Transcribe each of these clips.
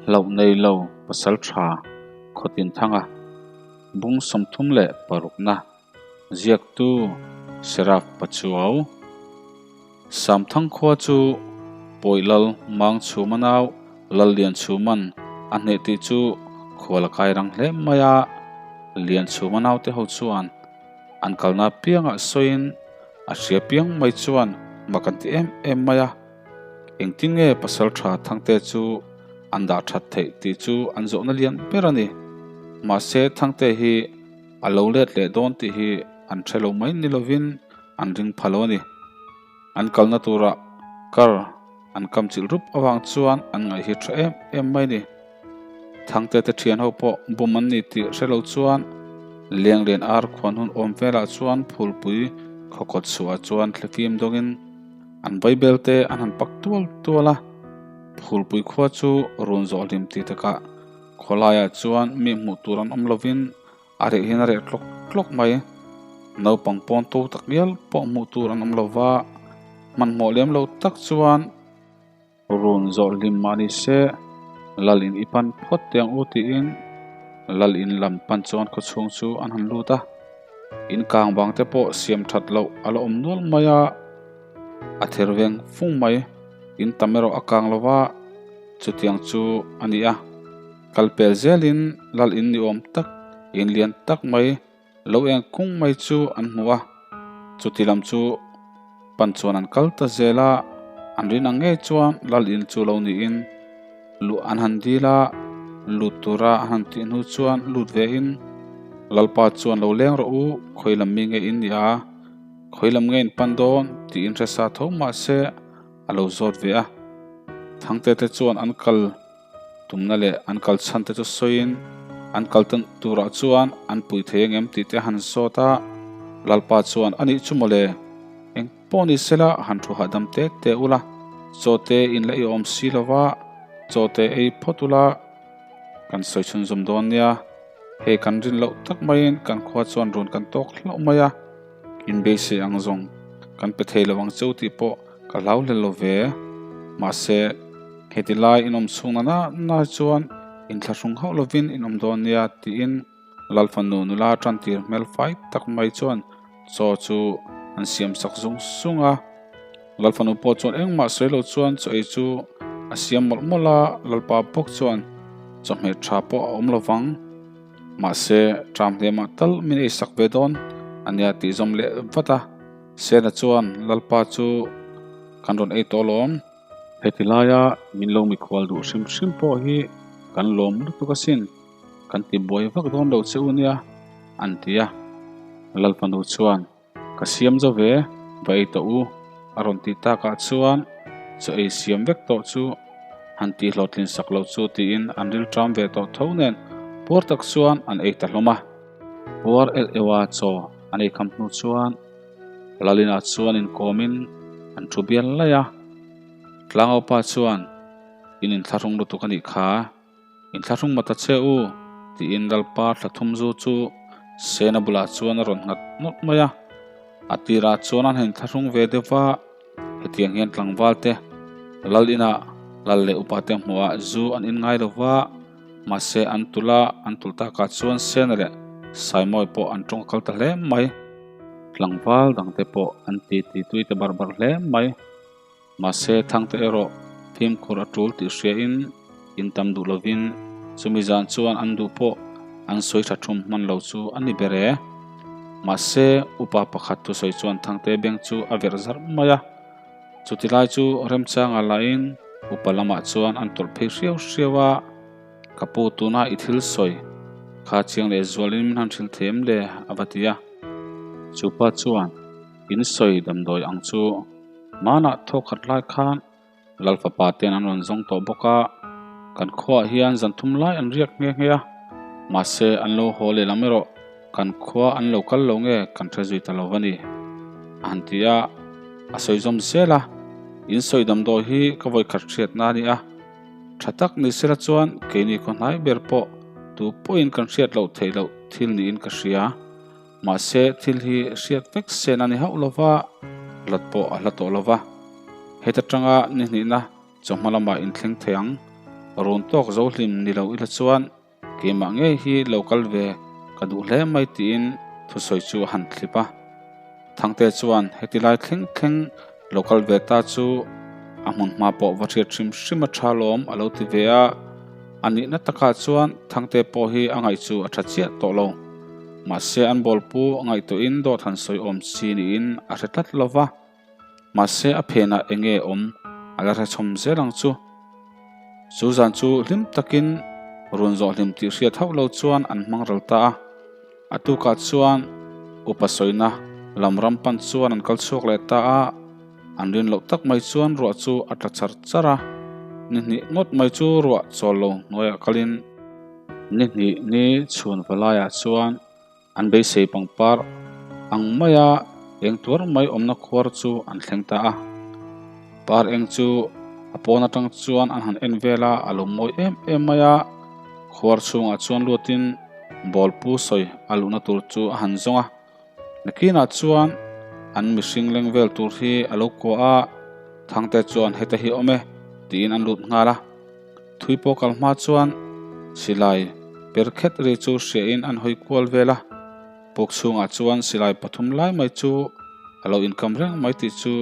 Hlauh nei lo pasaltha Khawtinthanga bung 36na ziaktu Seraf Pachuau Samthang khua chu Pawih Lal Mang Chhuma nau Lal Lian Chhuman a hneh tih chu khual a kai rang hle mai a, Lian Chhuma naute ho chuan an kalna piangah sawiin a hria piang mai chuan mak an ti em em mai a. Engtin nge pasal tha Thangte chu an dah that theih tih chu an zawhna lian ber a ni. Mahse Thangte hi a lo let leh dawn tih hi an hre lo mai ni lovin an ring pha lo a ni. An kalna turah kar an kam chilh rup avang chuan an ngaih hi tha em em mai a ni. Thangte te thian ho pawh bum an ni tih hre lo chuan Lenglian ar khuan hun awm velah chuan phulpui khawkawt chhuah chuan thlifim dawngin An Bible te an han pak tual tual a, Phulpui khua chu run zawh hlim ti takah khawlaiah chuan mi hmuh tur an awm lovin a reh hian a reh tlawk tlawk mai. Naupang pawn to tak ngial pawh hmuh tur an awm lova, hmanhmawh lem lo tak chuan run zawh hlim mah ni se lal in i pan phawt teh ang u tiin lal in lam pan chuan khawchhung chu an han lut a. In kang bang te pawh siam that loh a la awm nual mai a, a ther veng fung mai. In tam erawh a kang lo va, chutiang chu a ni a. Kal pel zelin lal in ni awm tak, in lian tak mai, lo eng kung mai chu an hmu a. Chuti lam chu pan chuan an kal ta zel a, an rin ang ngei chuan lal in chu lo niin luh an han dil a, lut tura an han tih hnu chuan lut ve in Lalpa chuan lo leng rawh u, khawi lam mi nge in ni a, khawi lam nge in pan dawn tih in hre sa tho mahse a lo zawt ve a. Thangte te chuan an kal tumna leh an kal chhan te chu sawiin an kal tan turah chuan an pui thei ang em tih te han zawt a, Lalpa chuan a nih chu mawle, eng pawh ni sela han thu hahdam te te ula, chaw te in la i awm si lova, chaw te ei phawt ula kan sawi chhun zawm dawn nia, hei kan rin loh tak maiin kan khua chuan run kan tawk hlauh mai a, in beisei ang zawng kan pe thei lo ang cheu tih pawh Ka hlau hlel lo ve. Mahse, heti lai in awm chhung na na chuan inthlahrung hauh lovin in awm dawn nia tiin Lalfanu nula tantir hmel fai tak mai chuan chaw chu an siam sak zung zung a. Lalfanu pawh chuan engmah sawi lo chuan chaw ei chu a siam mawlh mawlh a, Lalpa bawk chuan chawhmeh tha pawh a awm lovang. Mahse, ṭam hlemah tal min ei sak ve dawn a nia tih zawm leh vat a. Sena chuan Lalpa chu kan rawn ei tawh alawm. Heti laia min lo mikhual duh hrim hrim pawh hi kan lawm lutuk asin, kan ti buai vak dawn lo che u nia, an ti a. Lalfanu chuan, Ka siam zo ve, va ei tawh u, a rawn tih takah chuan chaw ei siam vek tawh chu han tih hlawhtlin sak lo chu tiin an rilṭam ve tawh tho nen puar tak chuan an ei ta hlawm a. Puar el eua chaw an ei kham hnu chuan Lalinah chuan inkawmin an thu bial laih a. Tlangaupa chuan, In inthlahrung lutuk a nih kha, inthlahrung mata che u, tiin Lalpa thla thum zu chu Sena bulah chuan a rawn nghat nawlh mai a. A tirah chuan an han inthlahrung ve deuh va, hetiang hian tlangval te Lal inah Lal leh upa te hmuhah zu an in ngai lo va, Mahse an tul a, an tul takah chuan Sena leh Saimawi pawh an tawng kal ta hle mai. Tlangval dangte pawh an ti ti tui ta bar bar hle mai. Mahse Thangte erawh fimkhur a tul tih hriain in tam duh lovin chumi zan chuan an duh pawh an sawi tha thum hman lo chu a ni ber e. Mahse upa pakhat thusawi chuan Thangte beng chu a verh zarh mai a. Chuti lai chu remchanga lahin upa lamah chuan an tawlh phei hriau hriau a, Ka pu tuna i thil sawi kha chiang leh zualin min han hrilh thei em le? a va ti a. Chupa chuan, In sawi damdawi ang chu hmanah thaw khat lai khan Lal fapa ten an rawn zawng tawh bawk a, kan khuaah hian zan thum lai an riak nghe nghe a, mahse an lo haw leh lam erawh Kan khua an lo kal lo nge kan hre zui ta lo va ni? A han ti a, a sawi zawm zel a, In sawi damdawi hi ka vawi khat hriatna a ni a, tha tak ni sela chuan keini khaw hnai ber pawh tu pawhin kan hriat loh theih loh thil niin ka hria. Mahse thil hi hriat vek sen a ni hauh lo va, hlat pawh a hla tawh lo va. Heta tanga ni hnihna Chawhma lamah in thleng thei ang. Run tawk zo hlim ni lo ila chuan keimah ngei hi lo kal ve ka duh hle mai tiin thusawi chu a han thlip a. Thangte chuan heti lai thleng thleng lo kal ve ta chu a hmun hma pawh va hriat hrim hrim a tha lawm a lo ti ve a. A nihna takah chuan Thangte pawh hi a ngaih chu a tha chiah tawh lo. Mahse an bawlpu a ngaihtuahin dawt han sawi awm chi niin a hre tlat lo va. Mahse a phenah eng nge awm a la hrechhawm zel ang chu. Chu zan chu hlim takin run zawh hlim tih hriat hauh lo chuan an hmang ral ta a. A tukah chuan upa sawina lam ram pan chuan an kal chhuak leh ta a, an rin loh tak mai chuan ruah chu a tla char char a. Ni hnih ngawt mai chu ruah chawl lo hnuaiah kalin ni hnih ni chhun va laiah chuan An beisei pangpar ang maia eng tuar mai awmna khuar chu an thleng ta a. Par eng chu a pawn atang chuan an han en vel a, a lo mawi em em mai a. Khuar chhungah chuan luatin bawlpu sawi a luhna tur chu a han zawng a. Nakinah chuan an mihring leng vel tur hi a lo kuah a, Thangte chuan heta hi awm e tiin an lut nghal a. Thui pawh kal hma chuan silai per khet ri chu hriain an hawi kual vel a, puk chhungah chuan silai pathum lai mai chu a lo inkam reng mai tih chu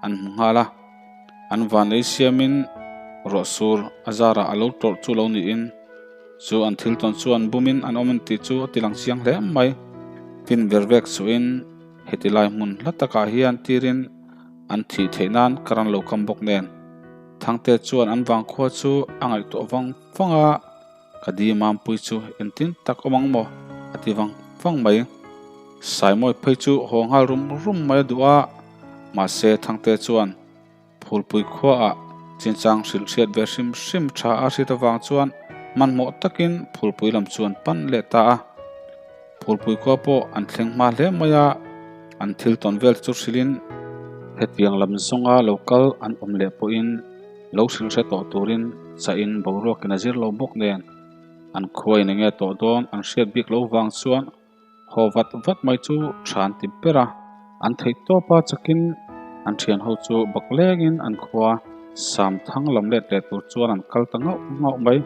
an hmu nghal a. An vanlei siamin ruah sur a zarah a lo tawrh chu lo niin chu an thil tawn chuan bumin an awm tih chu a tilang chiang hle mai. Fin ver vek chuhin heti lai hmun hla takah hian tirin an thih theih nan ka ran lo kam bawk nen. Thangte chuan an vangkhua chu a ngaihtuah vang vang a, Ka di Mampui chu engtin tak awm ang maw? a ti vang vang mai. Saimawi phei chu haw nghal rum rum mai a duh a, mahse Thangte chuan Phulpui khuaah chinchang hrilh hriat ve hrim hrim tha a hriat avang chuan hmanhmawh takin Phulpui lam chu an pan leh ta a. Phulpui khua pawh an thleng hma hle mai a, an thil tawn vel chu hrilhin hetiang lam zawnga lo kal an awm leh pawhin lo hrilh hre tawh turin chahin boruakin a zir lo bawk nen an khuain enge tawh dawn an hriat bik lo vang chuan haw vat vat mai chu tha an ti ber a. An theih tawp a chakin an thian ho chu bak lengin an khua sam thang lam let leh tur chuan an kal ta ngauh ngauh mai.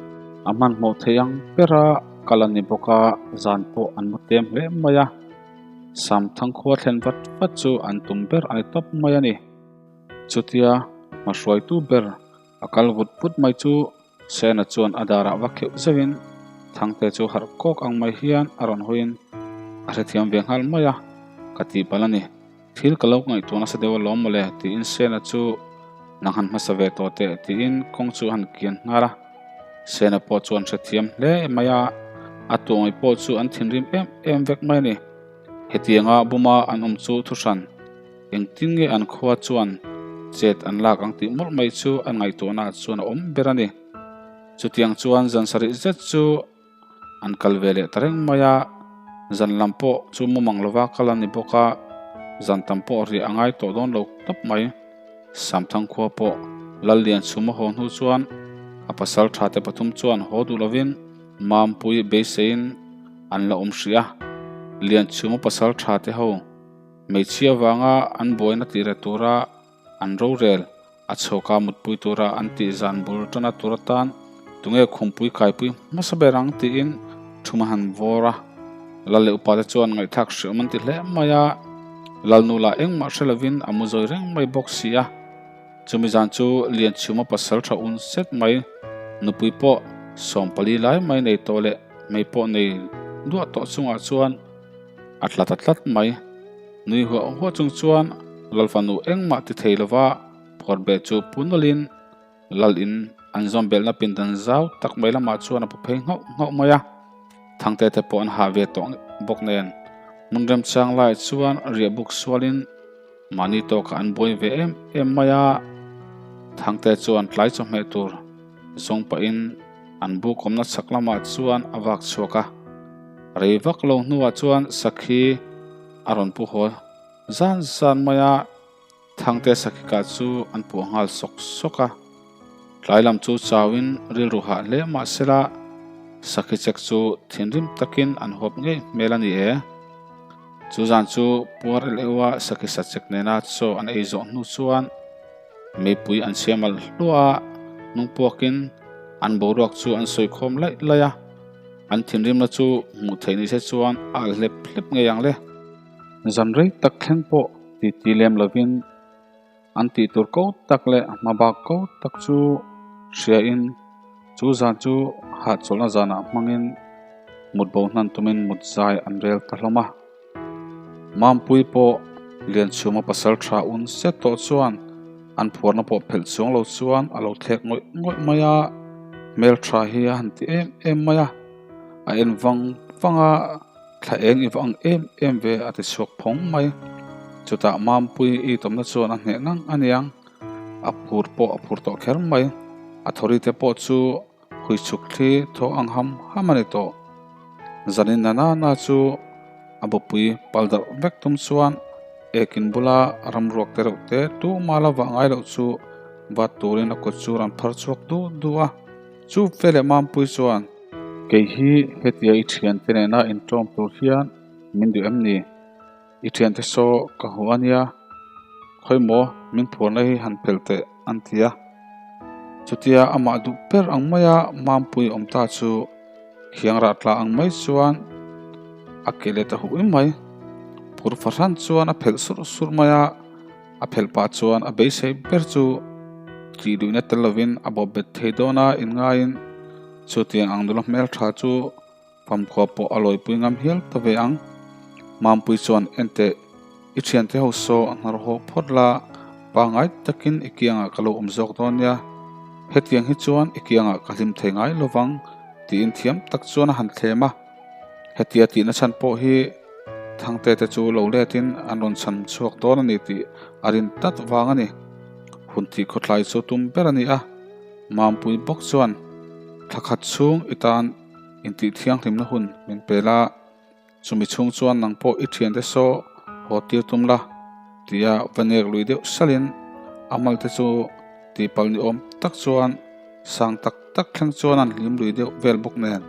A hmanhmawh theih ang ber a kal a ni bawk a, zan pawh an mu tlem hle mai a. Sam thang khua thlen vat vat chu an tum ber a ni tawp mai a ni. Chutia hmahruaitu ber a kal vut vut mai chu Sena chuan a darah va kheuh zeuhin Thangte chu harh kawk ang mai hian a rawn hawiin a hrethiam ve nghal mai a, ka tih palh a ni. Thil ka lo ngaihtuah nasa deuh alawm mawle tiin Sena chu nang han hmasa ve tawh teh tiin kawng chu a han kian nghal a. Sena pawh chu an hrethiam hle mai a, a tuangawi pawh chu an thinrim em em vek mai a ni. Hetianga buma an awm chu thuhran. Engtin nge an khua chuan chet an lak ang tih mawlh mai chu an ngaihtuahna ah chuan a awm ber a ni. Chutiang chuan zan sarih zet chu an kal ve leh ta reng mai a, zan lam pawh chu mumang lova kal a ni bawk a, zan tam pawh riah a ngai tawh dawn lo tawp mai. Samthang khua pawh Lallian chhum a haw hnu chuan a pasal tha te pathum chuan haw duh lovin Mampui beiseiin an la awm hrih a, Lianchhuma pasal tha te ho Hmeichhia vanga an buaina tih reh tura an rorel a chhawka mutpui tura an tih zan bul tana tur atan tunge khumpui kaipui hmasa ber ang tiin thum a han vawr a. Lal leh upate chuan ngaihthlak hreawm an ti hle mai a, Lalnu lah engmah hre lovin a mu zawi reng mai bawk si a. Chumi zan chu Lianchhuma pasal tha un set mai, nupui pawh 14 lai mai nei tawh leh hmei pawh nei duah tawh chungah chuan, A tla ta tlat mai. Nui huah huah chung chuan Lal fanu engmah ti thei lova phawr beh chu pu nawlhin Lal in an zawm belhna pindan zau tak mai lamah chuan a pu phei nghauh nghauh mai a. Thangte te pawh an hah ve tawh bawk nen hmun remchang laiah chuan riah buk sualin mahni tawkah an buai ve em em mai a. Thangte chuan tlai chawhmeh tur zawng pahin an buk awmna chhak lamah chuan a vak chhuak a. Rei vak lo hnuah chuan sakhi a rawn pu haw zan zan mai a, Thangte sakhi kah chu an puah nghal sawk sawk a. Tlai lam chu chauin rilru hah hle mah sela sakhi chek chu thinrim takin an huap ngei hmel a ni e. Chu zan chu puar el eua sakhi sa chek nena chaw an ei zawh hnu chuan meipui an chhiam alh hluah a, hnung puakin. An boruak chu an sawi khawm laih laih a, an thinrimna chu hmuh theih ni se chuan a alh hlep hlep ngei ang le. Zan rei tak thleng pawh titi lem lovin an tih tur ko tak leh hmabak ko tak chu hriain chu zan chu hahchawlhna zanah hmangin mut bo hnan tumin mut zai an rel ta hlawm a. Mampui pawh Lianchhuma pasal tha un set tawh chuan an phuarna pawh phelh chuang lo chuan a lo thlek ngawih ngawih mai a, hmeltha hi a han ti em em mai a, a en vang vang a, thla eng i va ang em em ve a ti chhuak phawng mai. Chutah Mampui i tawmna chuan a hneh ngang a niang, a phur pawh a phur tawh kher mai, a thawri te pawh chu Hui chhuk thli thaw ang ham ham a ni tawh. Zanin na na na chu a bawpui pal darh vek tum chuan ekin bula ramruak te reuh te tumah la vah ngai loh chu vat turin a kut chu rawn phar chhuak du du a. Chu veleh Mampui chuan. Kei hi hetia i thiante nena inṭawm tur hian min duh em ni? I thiante saw ka hmu a nia, khawi maw min phuarna hi han phelh teh an ti a. Chutia amah duh ber ang maia Mampui awm ta chu khiang rah tla ang mai chuan a ke leh ta huh mai. Phur fahran chuan a phelh surh surh mai a, a phelh pah chuan a beisei ber chu tih duhna tel lovin a bawp bet thei dawn a inngaiin chutiang ang nula hmeltha chu Famkhua pawh a lawipui ngam hial ta ve ang. Mampui chuan enteh, i thiante ho saw a hnar haw phawt la, pangngai takin i kiangah ka lo awm zawk dawn nia. Hetiang hi chuan i kiangah ka hlim thei ngai lovang tiin thiam tak chuan a han thlem a. Hetia tihna chhan pawh hi Thangte te chu lo letin an rawn chhan chhuak dawn a ni tih a rin tlat vang a ni. Hun tih khawtlai chu tum ber a ni a. Mampui bawk chuan thla khat chhung i tan Intih thianghlimna hun min pe la, chumi chhung chuan nang pawh i thiante saw haw tir tum la, tia va nek lui deuh salin a malte chu tihpalh ni awm tak chuan sang tak tak thleng chuan an hlim lui deuh vel bawk nen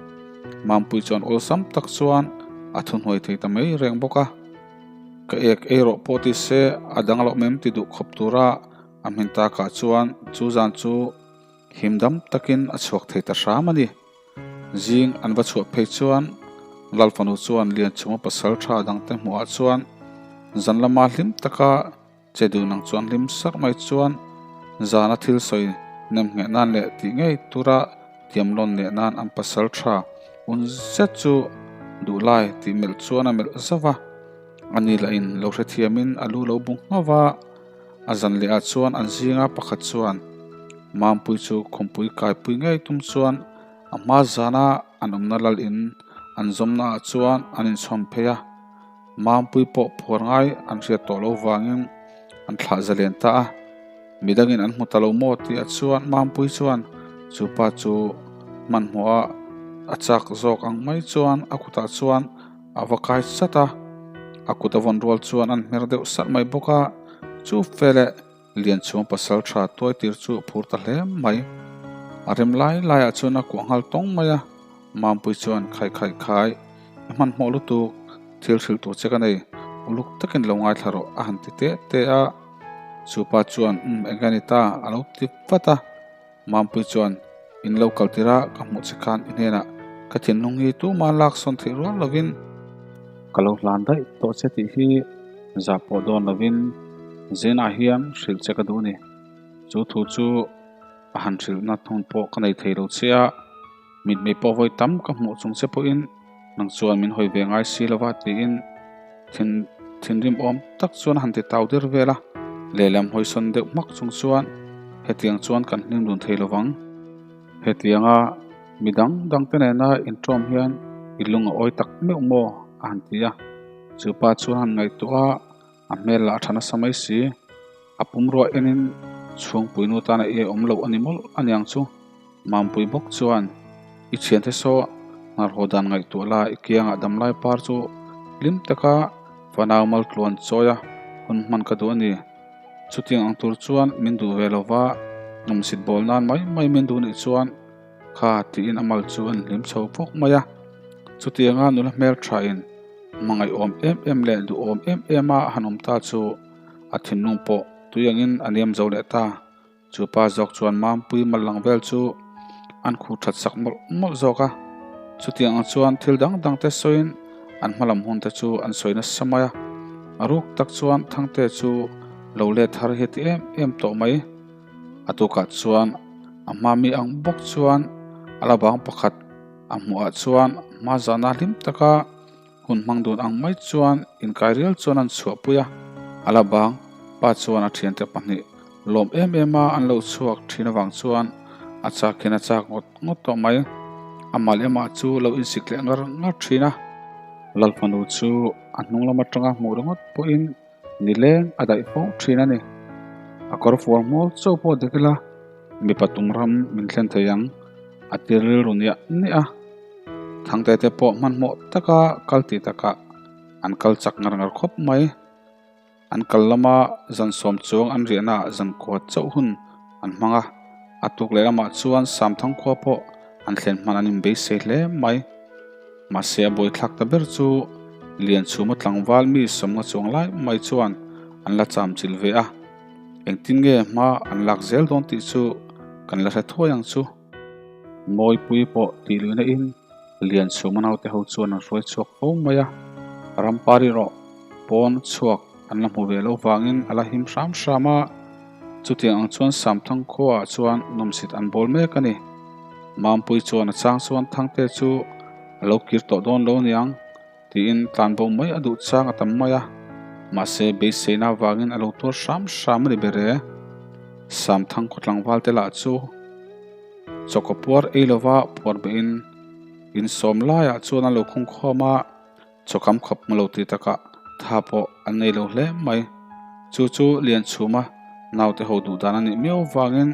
Mampui chuan awlsam tak chuan a thuhnuai thei ta mai reng bawk a. Ka ek ei rawh pawh ti se a dang loh mem ti duh khawp tura a hmin takah chuan chu zan chu himdam takin a chhuak thei ta hram a ni. Zing an va chhuah phei chuan Lal fanu chuan Lianchhunga pasal tha dangte hmuhah chuan zan lama hlim taka che dun ang chuan hlim sarh mai chuan zana thil sawi nem ngheh nan leh tih ngei tura tiam lawn leh nan an pasal tha un zet chu duh lai tih melh chuan a melh zauh a. Ani lahin lo hrethiamin a lu lo bu nghauh a. A zan leh ah chuan an zinga pakhat chuan Mampui chu khumpui kaipui ngei tum chuan a hma zana an awmna lal in an zawmna ah chuan an inchhawm phei a. Mampui pawh phuar ngai an hriat tawh lo vangin an thlah zalen ta a. Midangin an hmu ta lo maw tih ah chuan Mampui chuan chu pa chu hmanhmawh a a chak zawk ang mai chuan a kutah chuan A va kai sat a, a kut a vawn rual chuan an hmer deuh sarh mai bawk a, chu veleh Lianchhung pasal tha tuai tir chu a phur ta hle mai. A rem lai laiah chuan a kuah nghal tawng mai a, Mampui chuan khai khai khai, i hmanhmawh lutuk, thil hrilh tur che ka nei, uluk takin lo ngaithla rawh a han ti teh teh a, chu pa chuan umm eng nge ni ta a lo ti vat a. Mampui chuan, In lo kal tir a, ka hmuh che khan i hnenah ka thinlung hi tumah lak sawn theih rual lovin ka lo hlan daih tawh che tih hi zah pawh dawn lovin zinah hian hrilh che ka duh a ni. Chu thu chu a han hrilhna thung pawh ka nei thei lo che a, mitmei pawh vawi tam ka hmuh chung che pawhin nang chuan min hawi ve ngai si lova tiin thin thinrim awm tak chuan a han ti tau der vel a, lehlam hawi sawn deuh hmak chung chuan hetiang chuan kan hlim dun thei lovang. Hetianga mi dang dang te nena inṭawm hian i lung a awi tak meuh maw a han ti a, chu pa chuan a han ngaihtuah a, A hmel lah a tha nasa mai si. A pumruah enin chhungpui nu tana i awm loh a ni mawlh a niang chu. Mampui bawk chuan i thiante saw hnarhaw dan ngaihtuah la i kiangah damlai par chu hlim taka fanau mal tluan chawi a hun hman ka duh a ni. Chutiang ang tur chuan min duh ve lova nawmsit bawl nan mai mai min duh nih chuan kha tiin a mal chu an hlim chho bawk mai a. Chutianga nula hmel thain Hmangaihawm em em leh duhawm em em a han awm ta chu a thinlung pawh tui angin a niam zo leh ta. Chu pa zawk chuan Mampui mal lang vel chu an khuh that sak mawlh mawlh zawk a. Chutiang ang chuan thil dang dang te sawiin an hmalam hun te chu an sawi nasa mai a. A ruk tak chuan Thangte chu lo let har hi a ti em em tawh mai. A tukah chuan a hma mi ang bawk chuan a la bang pakhat a hmuhah chuan hma zahna hlim taka hun hmang dun ang mai chuan inkai rial chuan an chhuahpui a. A la bang pa chuan a thiante pahnih lawm em em a an lo chhuak thin avang chuan a chak hian a chak ngawt ngawt tawh mai. Amah leh amah chu lo insik leh ngar ngar thin a. Lalfanu chu a hnung lam atanga hmuh ringawt pawhin Nileng a daih fo thin a ni. A kawr fual hmawl chauh pawh dik ila mipa tum ram min thlen thei ang a ti rilru niah niah a. Thangte te pawh hmanhmawh taka kal tih takah an kal chak ngar ngar khawp mai. An kal lama zan sawm chuang an riahnaah zan kua chauh hun an hmang a. A tuk leh lamah chuan Samthang khua pawh an thlen hman an inbeisei hle mai. Mahse a buaithlak ta ber chu Lianchhuma tlangval mi sawmnga chuang lai mai chuan an la cham chilh ve a, engtin nge hma an lak zel dawn tih chu kan la hre thuai ang chu. Mawipui pawh tih luihna in Lianchhuma naute ho chuan an hruai chhuak fo mai a, rampari rawh pawn chhuak an la hmu ve loh vangin a la him hram hram a, chutiang ang chuan Samthang khuaah chuan nawmsit an bawl mek a ni. Mampui chuan a chang chuan Thangte chu a lo kir tawh dawn lo niang tiin tlanbo mai a duh chang a tam mai a, mahse beiseina avangin a lo tuar hram hram a ni ber e. Samthang khaw tlangval te lah chu chawkaw puar ei lova puar behin insawm laiah chuan a lo khung khawm a. Chawkam khawp hmu lo ti takah tha pawh an nei lo hle mai. Chu chu Lianchhuma naute ho duh dan a nih miau vangin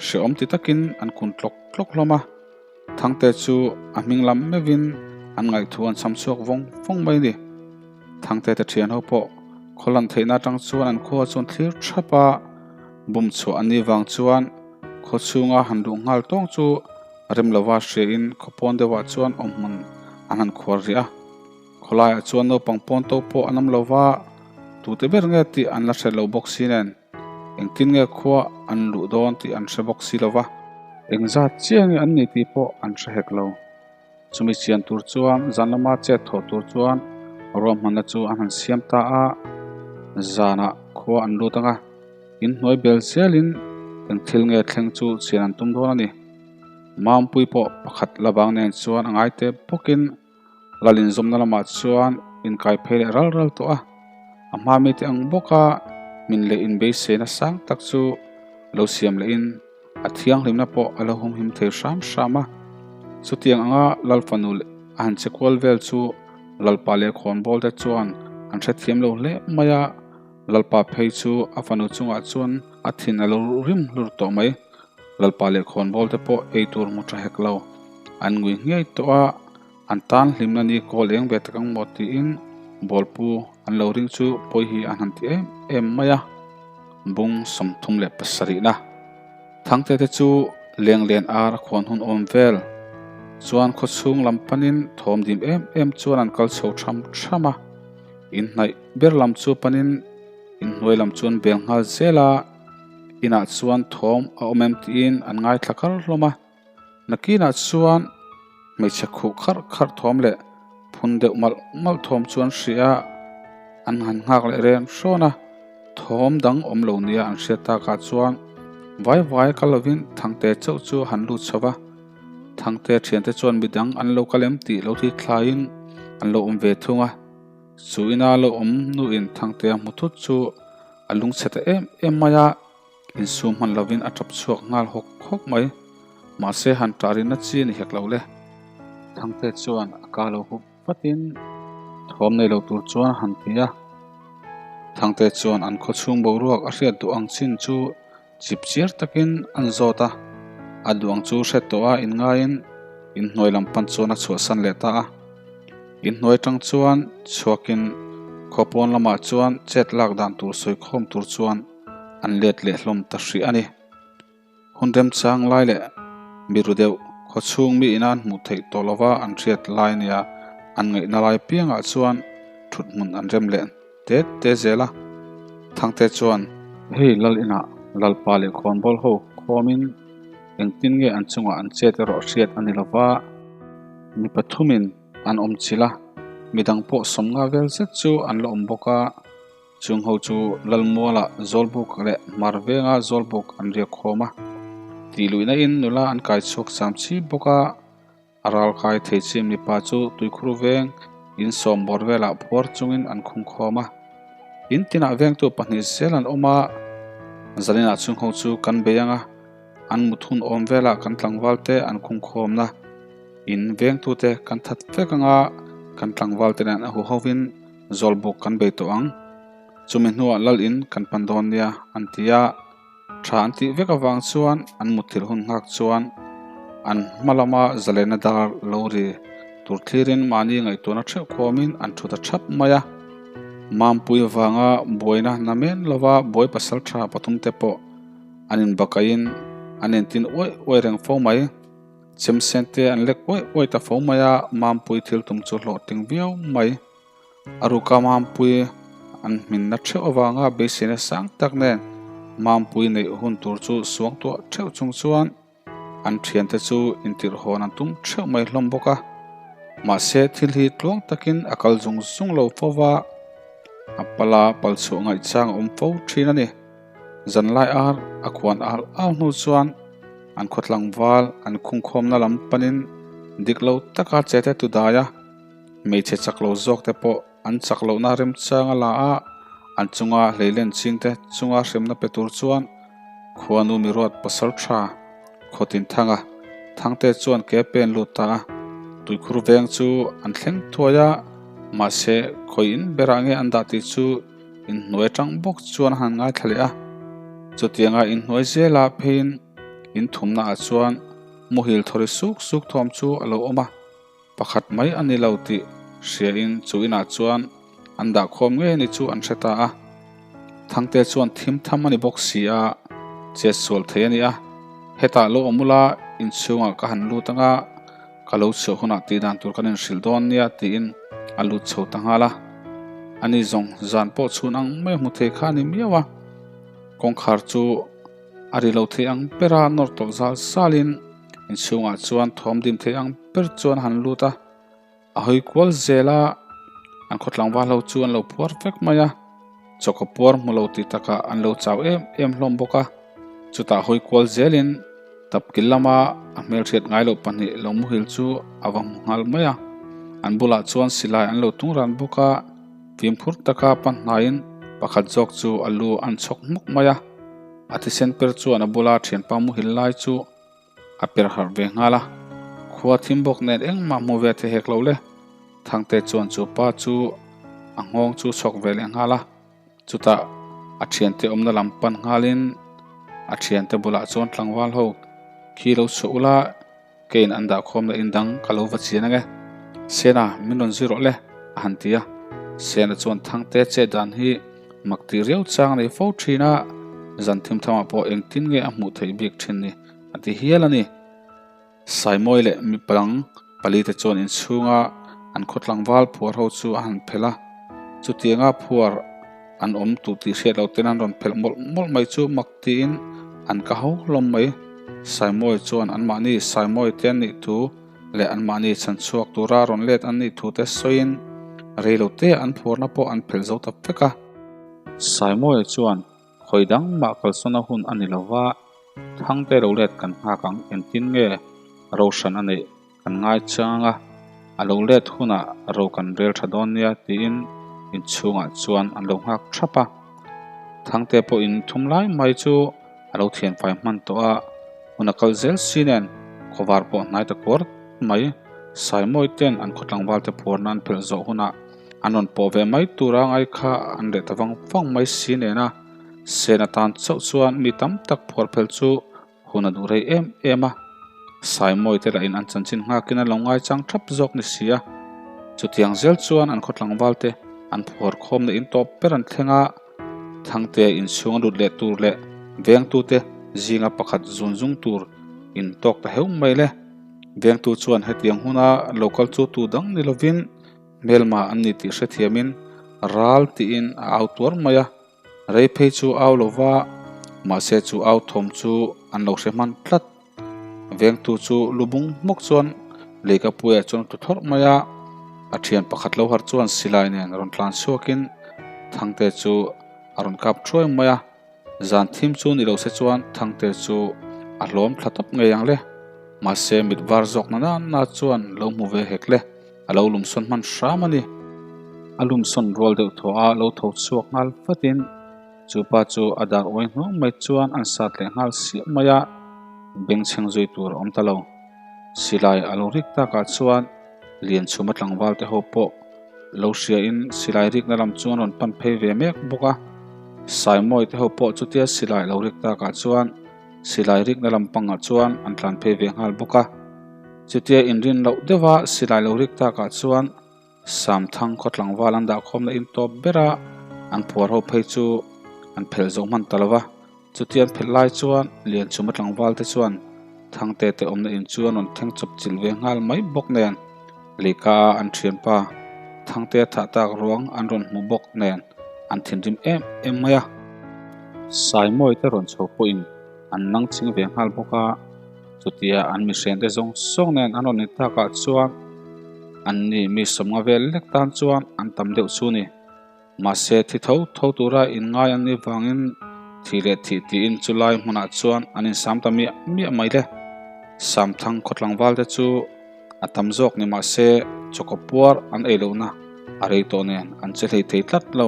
hrehawm ti takin an kun tlawk tlawk hlawm a. Thangte chu a hming lam meuhin an ngaihthu an cham chhuak vawng vawng mai a ni. Thangte te thian ho pawh khaw lan theihna atang chuan an khua chu an thlir thap a, bum chhuah an nih vang chuan khaw chhunga han luh nghal tawng chu Rem lova hriain khaw pawn deuhah chuan awmhmun an han khuar rih a. Khawlaiah chuan naupang pawn to pawh an awm lova, tute ber nge tih an la hre lo bawk si nen, engtin nge khua an luh dawn tih an hre bawk si lova. Engzat chiah nge an ni tih pawh an hre hek lo. Chumi chian tur chuan zan lama chet thawh tur chuan ruahmanna chu an han siam ta a, zanah khua an lut ang a, inhnuai bel zelin eng thil nge thleng chu chian an tum dawn a ni. Mampui pawh pakhat la bang nen chuan a ngai tep bawkin lal inzawmna lamah chuan inkai phei leh ral ral tawh a. A hma mite ang bawka min leh inbeisei nasang tak chu lo siam lehin a thianghlimna pawh a lo humhim thei hram hram a. Chutiang anga lal fanu leh a han che kual vel chu lalpa leh khawnbawl te chuan an hrethiam lo hle mai a. Lalpa phei chu a fanu chungah chuan a thin a lo rim hlur tawh mai. Lalpa leh khawnbawl te pawh ei tur hmu tha hek lo. An ngui ngei tawh a, an tan hlimna ni kawl eng ve tak ang maw tiin bawlpu an lo ring chu pawi hi an han ti em em mai a. Bung 37 na Thangte te chu lenglen ar a khawn hun awm vel chuan khawchhung lam panin thawm dim em em chuan an kal chho tham tham a. Inhnaih ber lam chu panin inhnuai lam chuan bel nghal zel a. Inah chuan thawm a awm em tiin an ngaithla kar hlawm a, nakinah chuan hmeichhe khuh kharh kharh thawm leh phun deuh malh malh thawm chu an hria a, an han nghak leh ren hrawn a, thawm dang awm lo nia an hriat takah chuan vai vai kal lovin Thangte chauh chu a han lut chho va, Thangte thiante chuan midang an lo kal em tih lo thli thlaiin an lo awm ve thung a. Chu ina lo awm nuin Thangtea hmu thut chu a lungchhe ta em em mai a, insum hman lovin a tap chhuak nghal hawk hawk mai. Mahse han ṭah rinna chi a ni hek lo le. Thangtea chuan a ka lo hup vatin thawm nei lo tur chuan a han ti a. Thangtea chuan an khaw chhung boruak a hriat duh ang chin chu chip chiar takin an zawt a, a duang chu hre tawh a inngaiin inhnuai lam pan chuan a chhuahsan leh ta a. Inhnuai tang chuan chhuakin khaw pawn lamah chuan chet lak dan tur sawi khawm tur chuan an let leh hlawm ta hrih a ni. Hun remchang lai leh miru deuh khaw chhung mi ina an hmuh theih tawh lova an hriat lai nia an ngaihna lai piangah chuan thut hmun an rem leh Tet te zel a, Thangte chuan, Hei lal inah Lalpa leh khawnbawl ho khawmin Engtin nge an chungah an chet erawh hriat a ni lo va, mi pathumin an awm chilh a, midang pawh sawmnga vel zet chu an la awm bawk a. Chung ho chu Lalmuala Zawlbuk leh Hmar venga Zawlbuk an riak khawm a, tih luihna in nula an kai chhuak cham chi bawk a. A ral kai thei chi mipa chu tuikhur veng in sawm bawr velah phuar chungin an khung khawm a. In tinah vengtu pahnih zel an awm a, zaninah chung ho chu kan bei ang a, an mut hun awm velah kan tlangval te an khung khawmna in vengtute kan that vek ang a, kan tlangval te nen a hu hovin Zawlbuk kan bei tawh ang. Chumi hnuah lal in kan pan dawn nia an ti a. Tha an tih vek avang chuan an mutthilh hun nghak chuan an hma lama zalena dar lo ri tur thlirin mahni ngaihtuahna theuh khawmin an thu ta thap mai a. Mampui vanga buaina na men lova buai pasal tha pathum te pawh an inbakaihin an entin uaih uaih reng fo mai. Chemsen te an lek uaih uaih ta fo mai a, Mampui thil tum chu hlawhtling viau mai. A ruka Mampui an hminna theuh avanga beiseina sang tak nen Mampui neih hun tur chu suangtuah theuh chung chuan an thiante chu intirhhawn an tum theuh mai hlawm bawk a. Mahse thil hi tluang takin a kal zung zung lo fo va, a pala pal chhuah ngaihchang a awm fo thin a ni. Zanlai ar a khuan al au hnu chuan an khawtlangval an khungkhawmna lam panin dik lo taka che te tu dai a. Hmeichhe chak lo zawk te pawh an chak lohna remchang a la a, an chunga hleilen ching te chunga hremna pe tur chuan khuanu miruat pasal tha Khawtinthanga Thangte chuan ke pen lut ta a, tuikhur veng chu an thleng thuai a, mahse khawi in berah nge an dah tih chu inhnuai atang bawk chuan a han ngaithla leh a, chutianga inhnuai zela pheiin inthumna ah chuan muhil thawri suk suk thawm chu a lo awm a. Pakhat mai a ni lo tih hriain chu inah chuan an dah khawm ngei a ni chu an hre ta a. Thangte chuan thim tham a ni bawk si a, chet sual thei a ni a. Hetah lo awm ula inchhungah ka han lut anga ka lo chhuah hunah tih dan tur kan inhrilh dawn nia tiin a lut chho ta nghal a. Ani zawng zan pawh chhun ang mai hmu thei kha a ni miau a. Kawngkhar chu a ri lo thei ang bera nawr tawlh zal zalin Inchhungah chuan thawm dim thei ang ber chuan a han lut a, a hawi kual zel a, an khaw tlangval ho chu an lo phuar vek mai a, chawkaw puar hmu lo tih takah an lo chau em em hlawm bawk a, chutah hawi kual zelin tapkil lama a hmelhriat ngai loh pahnih lo muhil chu a va hmu nghal mai a, an bulah chuan silai an lo tung ran bawk a, fimkhur taka panhnaiin pakhat zawk chu a lu an chhawk hmuk mai a. A thisen per chuan a bula thianpa muhil lai chu a per harh ve nghal a, khua thim bawk nen engmah hmu ve thei hek lo le. Thangte chuan chu pa chu a nghawng chu chhawk ve leh nghal a, chutah a thiante awmna lam pan nghalin a thiante bulah chuan tlangval ho khi lo chhuah ula Keiin an dah khawm leh in dang ka lo va chian ange. Sena, min rawn zui rawh le, a han ti a. Sena chuan Thangte che dan hi mak tih riau chang a nei fo thin a, zan thim thamah pawh engtin nge a hmuh theih bik thin ni, a ti hial a ni. Saimawi leh mipa dang palite chuan inchhunga an khaw tlangval phuar ho chu a han phelh a, chutianga phuar an awm tur tih hriat loh ten an rawn phelh mawlh mawlh mai chu mak tiin an ka ho hlawm mai. Saimawi chuan anmahni Saimawi te an nih thu leh anmahni chhan chhuak tura rawn let an nih thu te sawiin rei lo te an phuarna pawh an phelh zo ta vek a. Saimawi chuan khawi dang mah kalsawn a hun a ni lo va, Thangte lo let kan nghak ang engtin nge Roshan a neih Kan ngai chang a, a lo let hunah ro kan rel tha dawn nia tiin inchhungah chuan an lo nghak thap a. Thangte pawhin thum lai mai chu a lo thianfai hman tawh a, hun a kal zel si nen khawvar pawh hnai ta kuar mai. Saimawi ten an khaw tlangval te phuarna an phelh zawh hunah an rawn pawh ve mai tura ngai kha an reh ta vang vang mai si nen a, sen atan chauh chuan mi tam tak phuar phelh chu Hun a duh rei em em a, Saimawi te lahin an chanchin nghakin an lo ngaichang thap zawk ni si a. Chutiang zel chuan an khaw tlangval te an phuar khawmna in tawp ber an thleng a, Thangte inchhung a lut leh tur leh vengtute zinga pakhat zun zung tur in tawk ta heuh mai le. Vengtu chuan hetiang huna lo kal chu tu dang ni lovin hmelma an ni tih hrethiamin ral tiin a au tuar mai a. Rei phei chu au lo va, mahse chu au thawm chu an lo hre hman tlat. Vengtu chu lu bung hmawk chuan Leikapuia chuan a tlu thawrh mai a, a thian pakhat lo harh chuan silai nen rawn tlan chhuakin Thangte chu a rawn kap thuai mai a, zan thim chu ni lo se chuan Thangte chu a hlawm thla tawp ngei ang le. Mahse mit var zawk na na na chuan lo hmu ve hek le, a lo lumsawn hman hram a ni. A lumsawn rual deuh thaw a lo tho chhuak nghal vatin Chu pa chu a dar uai hnuang mai chuan an sat leh nghal siah mai a, bengchheng zui tur a awm ta lo. Silai a lo rik takah chuan Lianchhuma tlangval te ho pawh lo hriain silai rikna lam chu an rawn pan phei ve mek bawk a. Saimawi te ho pawh chutia silai a lo rik takah chuan silai rikna lam pangah chuan an tlan phei ve nghal bawk a. Chutia inrin loh deuha silai lo rik takah chuan Samthang khaw tlangval an dahkhawmna in tawp ber a, an phuar ho phei chu an phelh zawh hman ta lo va. Chuti an phelh lai chuan Lianchhuma tlangval te chuan Thangte te awmna in chu an rawn thleng chawp chilh ve nghal mai bawk nen, Leika a an thianpa Thangte a thah tak ruang an rawn hmu bawk nen an thinrim em em mai a. Saimawi te rawn chho pawhin an nang ching ve nghal bawk a. Chutia an mihriante zawng zawng nen an rawn in takah chuan an ni mi sawmnga vel lek tan chuan an tam deuh chu ni. Mahse thi tho tho tura inngai an nih vangin thih leh thih tiin chulai hmunah chuan an insam ta miah miah mai le. Samthang khaw tlangval te chu a tam zawk ni mahse chawkaw puar an ei lohna a rei tawh nen an che hlei thei tlat lo.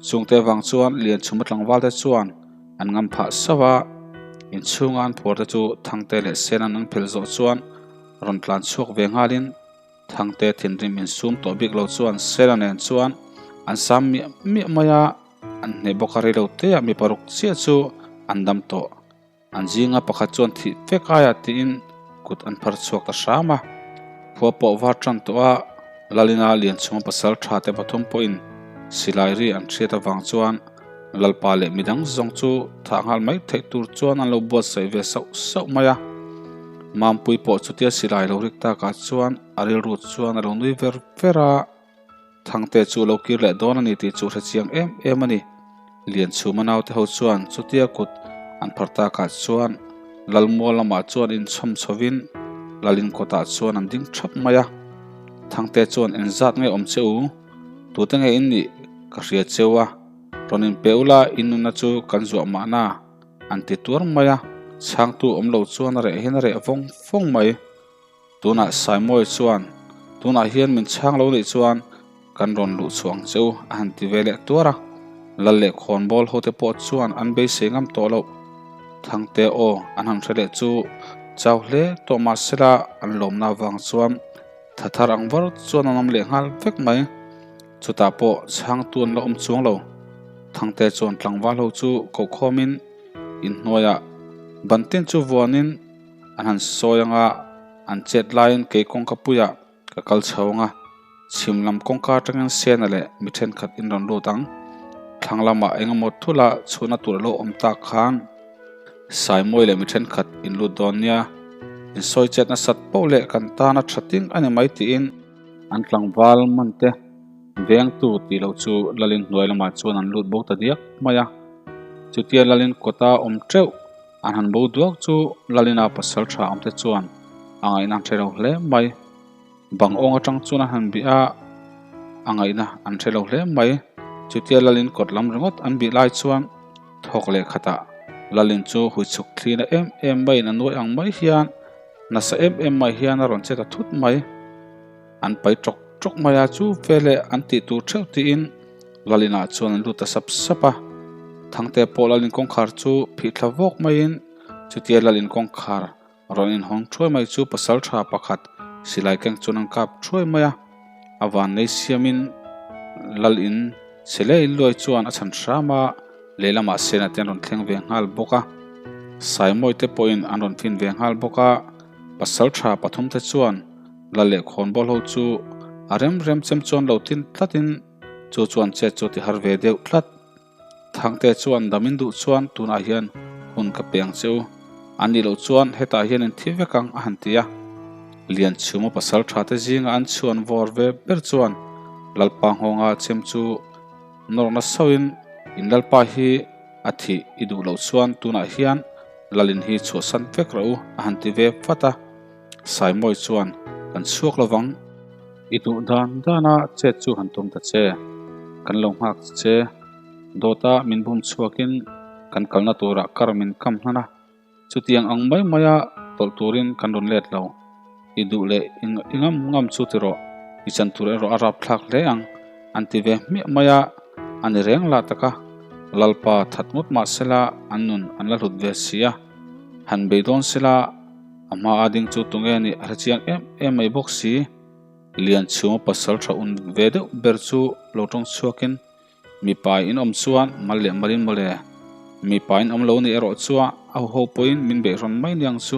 Chungte vang chuan Lianchhuma tlangval te chuan An ngam phah sauh a, inchhunga an phuar te chu Thangte leh Senan an phel zawh chuan rawn tlan chhuak ve nghalin Thangte thinrim insum tawh bik lo chuan Sena nen chuan an sam miah miah mai a, an hneh bawk a rei lo te ah mi paruk chiah chu an dam tawh. An zinga pakhat chuan thih vek aia tiin kut an phar chhuak ta hram a, khua pawh var tan tawh a, Lalina Lianchhunga pasal tha te pathum pawhin silai ri an hriat avang chuan Lalpa leh midang zawng chu thah nghal mai theih tur chuan an lo buatsaih ve sauh sauh mai a. Mampui pawh chutia silai lo rik takah chuan a rilru chuan a lo nui ver ver a. Thangte chu lo kir leh dawn a ni tih chu hre chiang em em a ni. Lianchhuma naute ho chuan chutia kut an phar takah chuan Lalmual lamah chuan inchhawm chhovin Lalin kawtah chuan an ding thap mai a. Thangte chuan engzat nge awm che u? Tute nge in nih ka hria cheu a, rawn in pe ula in nunna chu kan zuah mahna an ti tuar mai a, chhangtu awm lo chuan a reh hian a reh vawng vawng mai. Tunah Saimawi chuan tunah hian min chhang lo nih chuan kan rawn luh chhuah ang che u a han ti ve leh tuar a, Lal leh Khawnbawl hote pawh chuan an beisei ngam tawh loh. Thangte aw an han hre leh chu chau hle tawh mahsela an lawmna avang chuan Tha thar ang var chuan an awm leh nghal vek mai. Chutah pawh chhangtu an la awm chuang lo. Thangte chuan tlangval ho chu kohkhawmin inhnuaiah ban tin chu vuanin an han sawi ang a, an chet laiin kei kawngka puiah ka kal chho ang a, chhim lam kawngka atangin Sena leh mi thenkhat in rawn lut ang. Thlang lamah eng emaw thula chhuahna tur a lo awm tak khan Saimawi leh mi thenkhat in lut dawn nia, insawi chet nasat poh leh kan tana tha ting a ni mai tiin an tlangval man te vengtu tih loh chu Lalin hnuai lamah chuan an lut bo ta diak mai a. Chutia Lalin kawta awm teuh an han bo duak chu Lalina pasal tha awm te chuan a ngaihna an hre lo hle mai. Bang awng atang chuan a han bih a, a ngaihna an hre lo hle mai. Chutia Lalin kawt lam ringawt an bih lai chuan thawk leh khatah Lalin chu hui chhuk thlina em em maiin a nuai ang mai hian nasa em em mai hian a rawn che ta thut mai. An pai tawk tawk mai a, chu veleh an tih tur theuh tiin Lalinah chuan an lut ta sap sap a. Thangte pawh Lalin kawngkhar chu phih thla vawk maiin chutia Lalin kawngkhar Rawn inhawng thuai mai chu pasal tha pakhat silai keng chuan an kap thuai mai a, a vannei siamin lal in chhe lei luai chuan a chhan hram a, lehlamah Sena te an rawn thleng ve nghal bawk a, Saimawi te pawhin an rawn fin ve nghal bawk a, pasal tha pathum te chuan lal leh khawnbawl ho chu a rem rem chem chuan lo tin tlatin chu chuan chet chu a ti har ve deuh tlat. Thangte chuan damin duh chuan tunah hian hun ka pe ang che u, a nih loh chuan hetah hian in thi vek ang a han ti a. Lianchhuma pasal tha te zinga an chhuan vawr ve ber chuan Lalpa nghawnga chem chu nawrna sauhin in Lalpa hi a thih i duh loh chuan tunah hian Lalin hi chhuahsan vek rawh u, a han ti ve vat a. Saimawi chuan, Kan chhuak lovang. I duh dan dana chet chu han tum ta che. Kan lo nghak che. Dawta min bum chhuakin kan kalna turah kar min kam hnan a. Chutiang ang mai maia tawlh turin kan rawn let lo. I duh leh i ngam ngam chu ti rawh, i chan tur erawh a rap thlak hle ang, an ti ve hmiah mai a, a ni reng lah tak a. Lalpa that ngawt mah sela an nun an la hlut ve si a, han bei dawn sela a hma a ding chu tunge nih a hrechiang em em mai bawk si. Lianchhunga pasal tha un ve deuh ber chu lo tawng chhuakin Mipa in awm chuan mal leh malin mawle. Mipa in awm lo ni erawh chuan a huho pawhin min beihrawn mai niang chu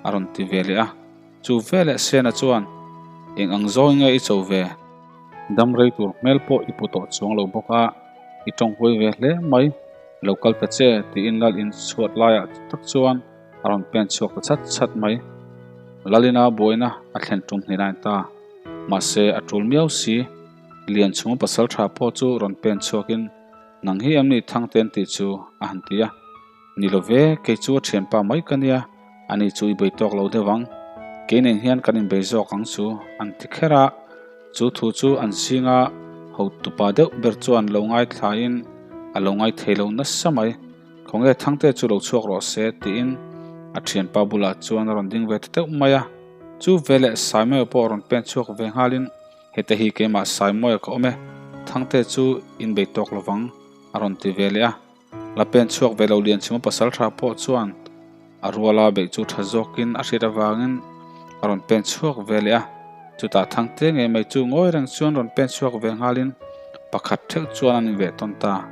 a rawn ti ve leh a. Chu veleh Sena chuan, Eng ang zawng nge i cho ve? Dam rei tur hmel pawh i pu tawh chuang lo bawk a, i tawng huai ve hle mai. Lo kal ta che, tiin Lal in chhuat laiah tak chuan a rawn pen chhuak ta chat chat mai. Lalina buaina a thlen tum hnilain ta. Mahse a tul miau si. Lianchhunga pasal tha pawh chu rawn pen chhuakin, Nang hi em ni Thangten tih chu? a han ti a. Ni lo ve, kei chu a thianpa mai ka nia, ani chu i bei tawk lo deuh ang. Kei nen hian kan inbei zawk ang chu, an ti kher a. Chu thu chu an zinga hotupa deuh ber chuan lo ngaithlain a lo ngaithei lo nasa mai. Khawnge Thangte chu lo chhuak rawh se, tiin a thianpa bulah chuan a rawn ding ve ta deuh mai a. Chu veleh Saimawia pawh rawn pen chhuak ve nghalin, Heta hi keimah Saimawia ka awm e, Thangte chu in bei tawk lovang, a rawn ti ve leh a. La pen chhuak ve lo Lianchhima pasal tha pawh chuan a ruala beih chu tha zawkin a hriat avangin a rawn pen chhuak ve leh a. Chutah Thangte ngei mai chu ngawi reng chuan rawn pen chhuak ve nghalin pakhat theuh chuan an inveh tawn ta.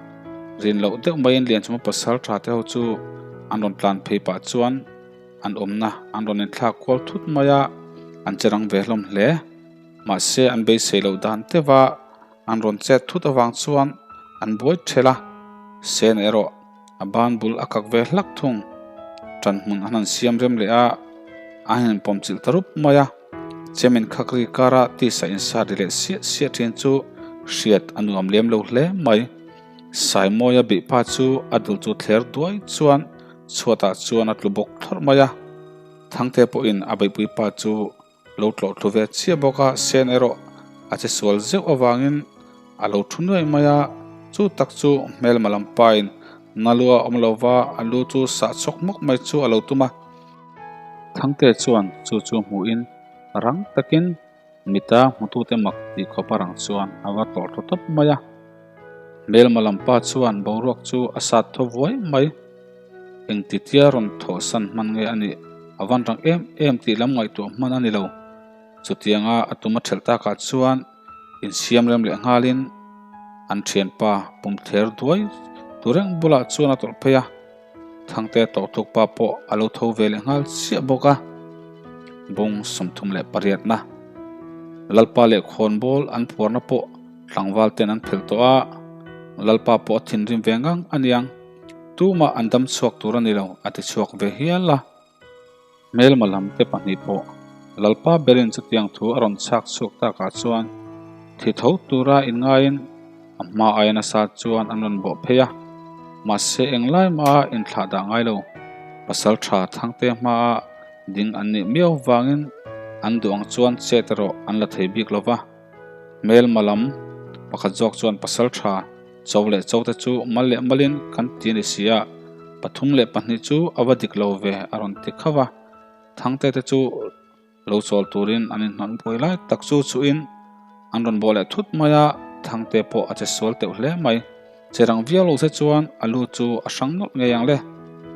Rin loh deuh maiin Lianchhima pasal tha te ho chu an rawn tlan phei pah chuan an awmna an rawn inthlak kual thut mai a, an che rang ve hlawm hle. Mahse an beisei loh dan teuh a, an rawn chet thut avang chuan an buai ṭhelh a, Sen erawh a ban bul a kak ve hlak thung. Ṭan hmun an han siam rem leh a, a han inpawm chilh ta rup mai a, chem inkhak ri kara tisa insat ri leh siah siah ṭhin chu hriat a nuam lem lo hle mai. Saimawia bih pa chu a dul chu thler duai chuan chhuatah chuan a tlu bawk thlawrh mai a, Thangte pawhin a beihpui pa chu Lo tlawh thlu ve chiah bawk a, Sen erawh a che sual zeuh avangin a lo thu nuai mai a, chu tak chu hmelma lam pain Nalua awm lova a lu chu sah chhawk hmawk mai chu a lo tum a. Thangte chuan chu chu hmuhin rang takin mita hmutute mak tih khawp a rang chuan a va tlawh thlu tawp mai a. Hmelma lam pa chuan boruak chu a sat thaw vuai mai. Engtitia rawn thawhsan hman nge a nih? A van rang em em tih lam ngaihtuah hman a ni lo. Chutianga a tum a ṭhelh takah chuan insiam rem leh nghalin an ṭhianpa pum thler duai tur reng bulah chuan a tawlh phei a. Thangte tawhthuk pa pawh a lo tho ve leh nghal chiah bawk a. Bung 38 na Lalpa leh khawnbawl an phuarna pawh tlangval ten an phelh tawh a, Lalpa pawh a thinrim ve ngang a niang. Tumah an dam chhuak tur a ni lo, a ti chhuak ve hial a. Hmelma lam te pahnih pawh Lalpa berin chutiang thu a rawn chhak chhuak takah chuan thi tho tura inngaiin a hma aia nasa chuan an rawn bawh phei a. Mahse englai maha inthlah dah ngai lo, pasal tha Thangte hmaa ding an nih miau vangin an duh ang chuan chet erawh an la thei bik lo va. Hmelma lam pakhat zawk chuan pasal tha Cho leh cho te chu mal leh malin kan ti a ni si a, 3 leh 2 chu a va dik lo ve a rawn ti khauh a. Thangte te chu lo chawl turin an inhnawn buai lai tak chu chuhin an rawn bawh leh thut mai a, Thangte pawh a che sual teuh hle mai. Che rang viau lo se chuan a lu chu a hrang nawlh ngei ang le.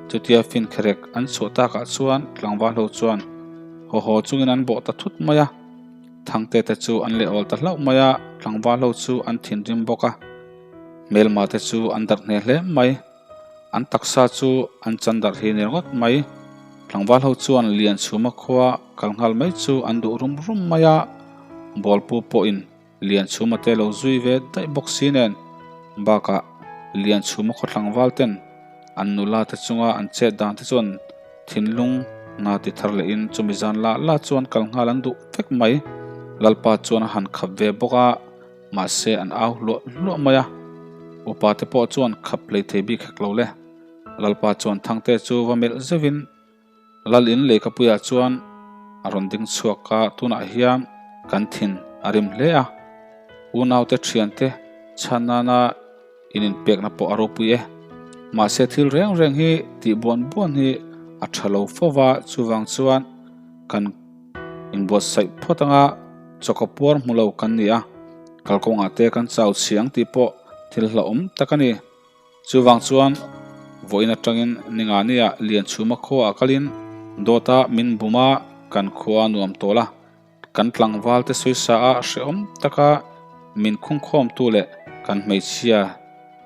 Chutia fin kherek an chhuah takah chuan tlangval ho chuan haw haw chungin an bawh ta thut mai a. Thangte te chu an leh awl ta hlauh mai a, tlangval ho chu an thinrim bawk a, hmelma te chu an darh hneh hle mai. An taksa chu an chan darh hi ni ringawt mai. Tlangval ho chuan Lianchhuma khua kal nghal mai chu an duh rum rum mai a, Bawlpu pawhin Lianchhuma te lo zui ve daih bawk si nen bakah Lianchhuma khaw tlangval ten an nula te chunga an chet dan te chuan thinlung nga ti thar lehin chumi zan lah lah chuan kal nghal an duh vek mai. Lalpa chuan a han khap ve bawk a, mahse an au hluah hluah mai a. Upa te pawh chuan khap hlei thei bik hek lo le. Lalpa chuan Thangte chu va melh zeuhin Lal in leikapuiah chuan a rawn ding chhuak a, tunah hian kan thin a rim hle a, unaute thiante chhan nana in inpekna pawh a ropui e. Mahse thil reng reng hi tih buan buan hi a tha lo fo va, chuvang chuan kan inbuatsaih phawt anga chawkaw puar hmu lo kan ni a, kalkawngah te kan chau chhiang tih pawh thil hlauhawm tak a ni. Chuvang chuan vawiin atangin Ningani-ah Lianchhuma khuaah kalin dawta min bum a, kan khua nuam tawl a, kan tlangval te sawisa a hrehawm taka min khungkhawmtu leh kan hmeichhia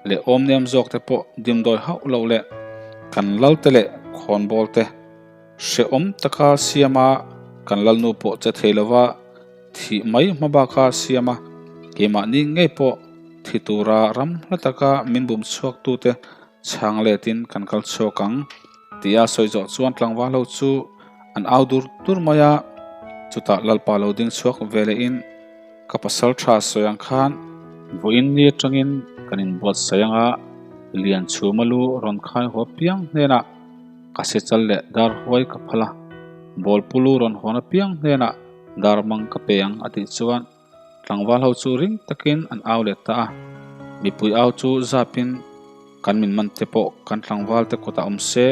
leh awmnem zawk te pawh dimdawi hauh loh leh kan lal te leh khawnbawl te hrehawm taka siam a, kan lalnu pawh che thei lova Thih mai hma baka siam a, keimahni ngei pawh thi tura ram hla taka min bum chhuaktute chhang letin kan kal chhuak ang tia sawi zawh chuan tlangval ho chu an au dur dur mai a. Chutah Lalpa lo ding chhuak ve lehin ka pasal tha sawi ang khan vawiin ni atangin kan inbuatsaih anga Lianchhuma lu rawn khai haw piang hnenah ka sechal leh dar huai ka phal a, bawlpu lu rawn hawn apiang hnenah Dar mang ka pe ang a tih chuan tlangval ho chu ring takin an au leh ta a, mipui au chu zapin kan min man te pawh kan tlangval te kutah awm se,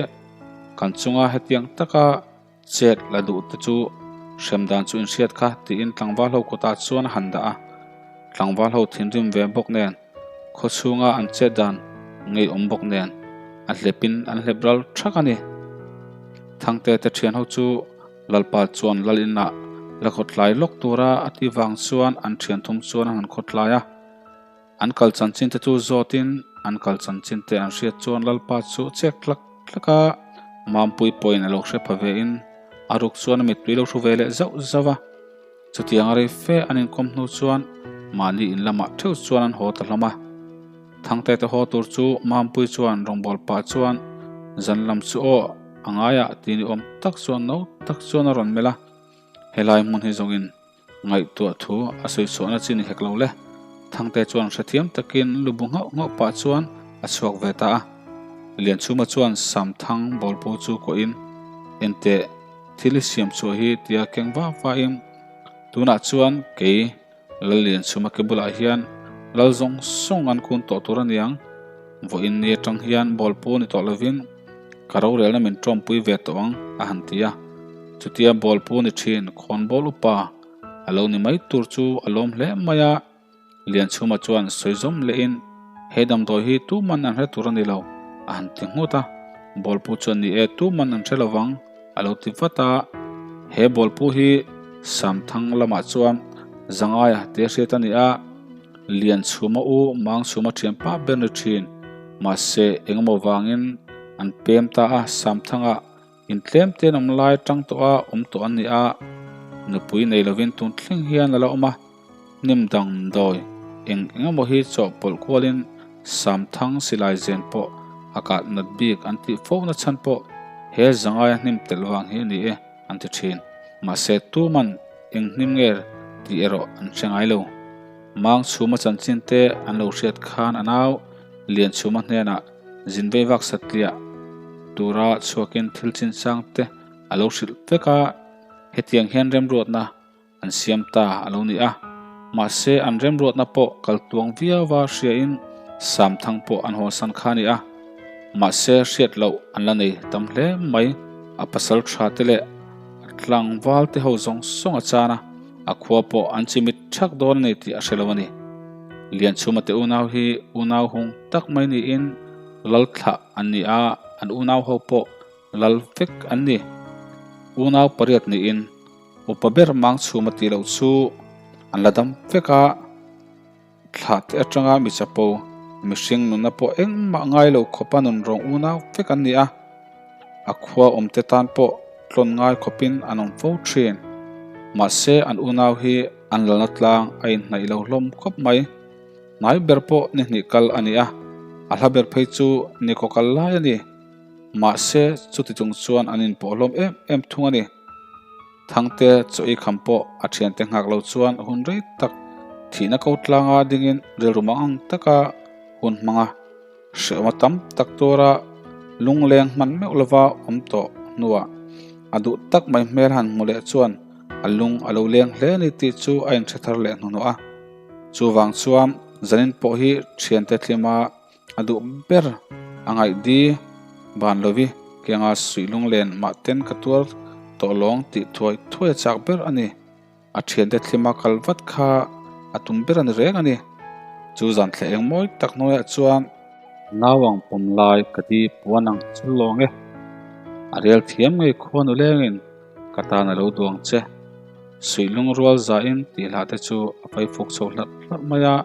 kan chunga hetiang taka chet la duh te chu hrem dan chu inhriat kha tiin tlangval ho kutah chuan a han dah a, tlangval ho thinrim ve bawk nen khaw chhunga an chet dan ngeiawm bawk nen a hlepin an hlep ral thak a ni. Thangte te thian ho chu. Lalpa chuan lal inah la khawtlai lawk tura a tih vang chuan an thian thum chuan an han khawtlai a. An kal chanchin te chu zawtin an kal chanchin te an hriat chuan Lalpa chu chek tlak tlak a, Mampui pawhin a lo hre pha ve in a ruk chuan a mittui lo hru ve leh zauh zauh a. Chutiang a rei fe an inkawm hnu chuan mahni in lamah theuh chuan an haw ta hlawm a. Thangte te haw tur chu Mampui chuan rawngbâwl pah chuan zan lam chu aw a ngaiah ti ni awm tak chuan no tak chuan a rawn melh a. Helai hmun hi zawngin ngaihtuah thu a sawi chhuahna chi ni hek lo le. Thangte chuan hrethiam takin lu bu nghauh nghauh pah chuan a chhuak ve ta a. Lianchhuma chuan Samthang bawlpu chu kuahin Enteh Thil i siam chhuah hi tia keng va vain tunah chuan kei Lallianchhuma ke bulah hian lal zawng zawng an kun tawh tur a niang. Vawiin ni atang hian ball pu ni tawh lovin ka rorelna min tawmpui ve tawh ang a han ti a. Chutia ball pu ni thin khawnbawl upa a lo ni mai tur chu a lawm hle mai a. Lianchhuma chuan sawi zawm lehin, He damdawi hi tuman an hre tur a ni lo, a han ti nghut a. Bawlpu chuan ni e, tuman an hre lovang, a lo ti vat a. He bawlpu hi Samthang lamah chuan Zangaia tia hriat a ni a, Lianchhuma u Mangchhuma thianpa ber ni thin. Mahse, engemaw vangin an pem ta a, Samthangah Intlem te an awm lai tang tawh a, awm tawh an ni a, nupui nei lovin tun thleng hian a la awm a, hnim dang dawi eng eng emaw hi chawhpawlh kualin Samthang silai zen pawh a kah nat bik an tih fo na chhan pawh he zangaia hnim telh vang hi a ni e an ti thin. Mahse tuman eng hnim nge tih erawh an hre ngai lo. Mangchhuma chanchin te an lo hriat khan a nau Lianchhuma hnenah Zin vei vak satliah tura chhuakin thil chinchang te a lo hrilh vek a, hetiang hian remruatna an siam ta a lo ni a. Mahse an remruatna pawh kal tuang viau a hriain Samthang pawh an hawnsan kha a ni a. Mahse hriat loh an la nei tam hle mai. A pasal tha te leh a tlangval te ho zawng zawng a chan a, a khua pawh an chimit thak dawn a ni tih a hre lo a ni. Lianchhuma te unau hi unau hung tak mai niin lal thlah an ni a, an unau ho pawh lal vek an ni. Unau pariat niin upa ber Mangchhuma tih loh chu an la dam vek a, thlah te atanga mi chapo, mihring nunna pawh engmah ngai lo khawpa nun rawng unau vek an ni a, a khua awm te tan pawh tlawn ngai khawpin an awm fo thin. Mahse an unau hi an lalna tlang a inhnaih lo hlawm khawp mai. Hnai ber pawh ni hnih kal a ni a, a hla ber phei chu ni kaw kal lai a ni. Mahse, chuti chung chuan an inpawh hlawm em em thung a ni. Thangte chaw ei kham pawh a thiante nghak lo chuan hun rei tak thihna ko tlanga dingin rilru mang ang taka hun hmang a, hrehawm a tam tak tura. Lungleng hman meuh lova awm tawh hnuah a duh tak mai hmel han hmu leh chuan a lung a lo leng hle a ni tih chu a inhre thar leh hnuhnawh a. Chuvang chuan zanin pawh hi thiante thlima a duh ber a ngaihdi ban lovi kianga suih lunglen mah ten ka tuar tawh lawng tih thuai thuai a chak ber a ni. A thiante thlima kal vat kha a tum ber a ni reng a ni. Chu zan thleh eng mawi tak hnuaiah chuan. Nau ang pawm lai ka di puan ang chu lawng e. A rel thiam ngei khuanu lengin ka tan a lo duang che. Suih lungrual zahin tih hlah te chu a faifuk chho hlarh hlarh mai a,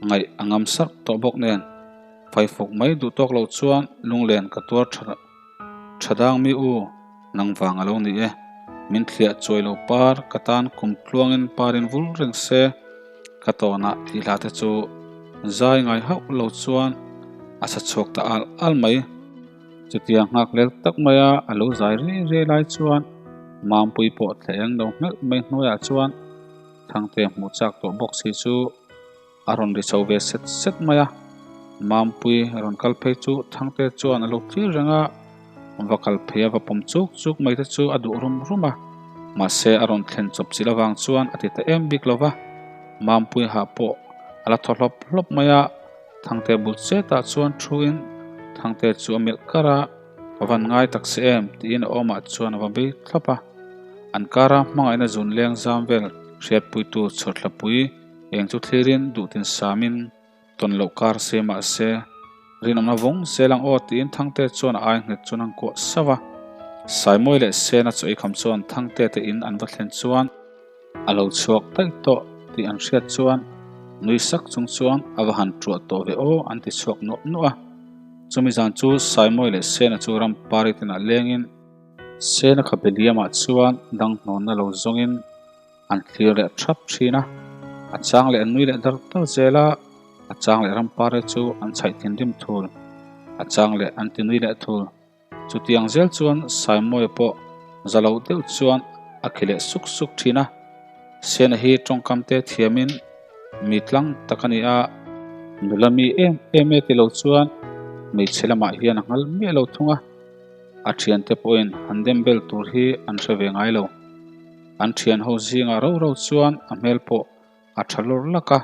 ngaih a ngam sarh tawh bawk nen. Faifuk mai duh tawk loh chuan lunglen ka tuar tha tha dang mi u, nang vang a lo ni e. Min thliah chuai lo par, ka tan kum tluangin parin vul reng se, ka tawnah tih hlah te chu zai ngai hauh lo chuan a sa chhuak ta al al mai. Chutia nghak lel tak maia a lo zai riai riai lai chuan Mampui pawh thleh eng lo nghelh mai hnuaiah chuan Thangte hmuh chak tawh bawk si chu a rawn ri chho ve set set mai a. Mampui rawn kal phei chu Thangte chuan a lo thlir reng a, va kal phei a va pawm chuk chuk mai te chu a duh rum rum a. Mahse a rawn thlen chawp chilh avang chuan a ti ta em bik lo va, Mampui hah pawh a la thaw hlawp hlawp mai a. Thangte bul chetah chuan thuin Thangte chu a melh kar a, Ka van ngai tak si em? tiin a awmah chuan a va bei thlap a. An kara hmangaihna zun leng zam vel hriatpuitu chhawrthlapui eng chu thlirin duhtin samin tawn loh kar se mahse rinawmna vawng zel ang aw tiin Thangte chuan a ai nghet chuan an kuah sauh a. Saimawi leh Sena chaw eikham chuan Thangte te in an va thlen chuan, A lo chhuak daih tawh tih an hriat chuan nui sak chung chuan a va han ṭuah tawh ve aw an ti chhuak nuah nuah a. Chumi zan chu Saimawi leh Sena chu ram pari tinah lengin Sena khabe liamah chuan dang hnawnna lo zawngin an thlir leh ṭhap ṭhin a. A chang leh an nui leh dar dar zel a, a chang leh ram pari chu an chhaih thinrim thul, a chang leh an ti nui leh thul. Chutiang zel chuan Saimawia pawh za lo deuh chuan a khi leh suk suk thin a. Sena hi tawngkam te thiamin mi tlang tak a ni a, nula mi em em e ti lo chuan hmeichhe lamah hian a nghal miah lo thung a, a thiante pawhin han dem bel tur hi an hre ve ngai lo. An thian ho zingah ro ro chuan a hmel pawh A tha lawr lak a,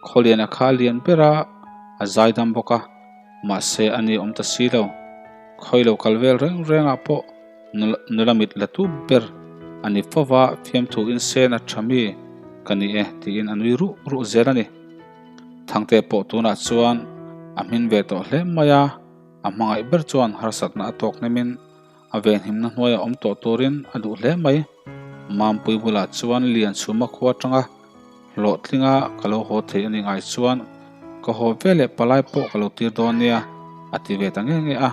Khawliana kha a lian ber a, a zaidam bawk a, mahse a ni awm ta si lo. Khawi lo kal vel reng rengah pawh nula mit la tu ber a ni fo va, fiamthu in sen a tha mi ka ni e tiin a nui ruh ruh zel a ni. Thangte pawh tunah chuan a hmin ve tawh hle mai a, a hmangaih ber chuan harsatna a tawk hnemin A venhimna hnuaia awm tawh turin a duh hle mai. Mampui bulah chuan Lianchhuma khua atanga hlawhtlinga ka lo haw thei a ni ngai chuan ka haw ve leh palai pawh ka lo tir dawn nia a ti ve ta nge nge a.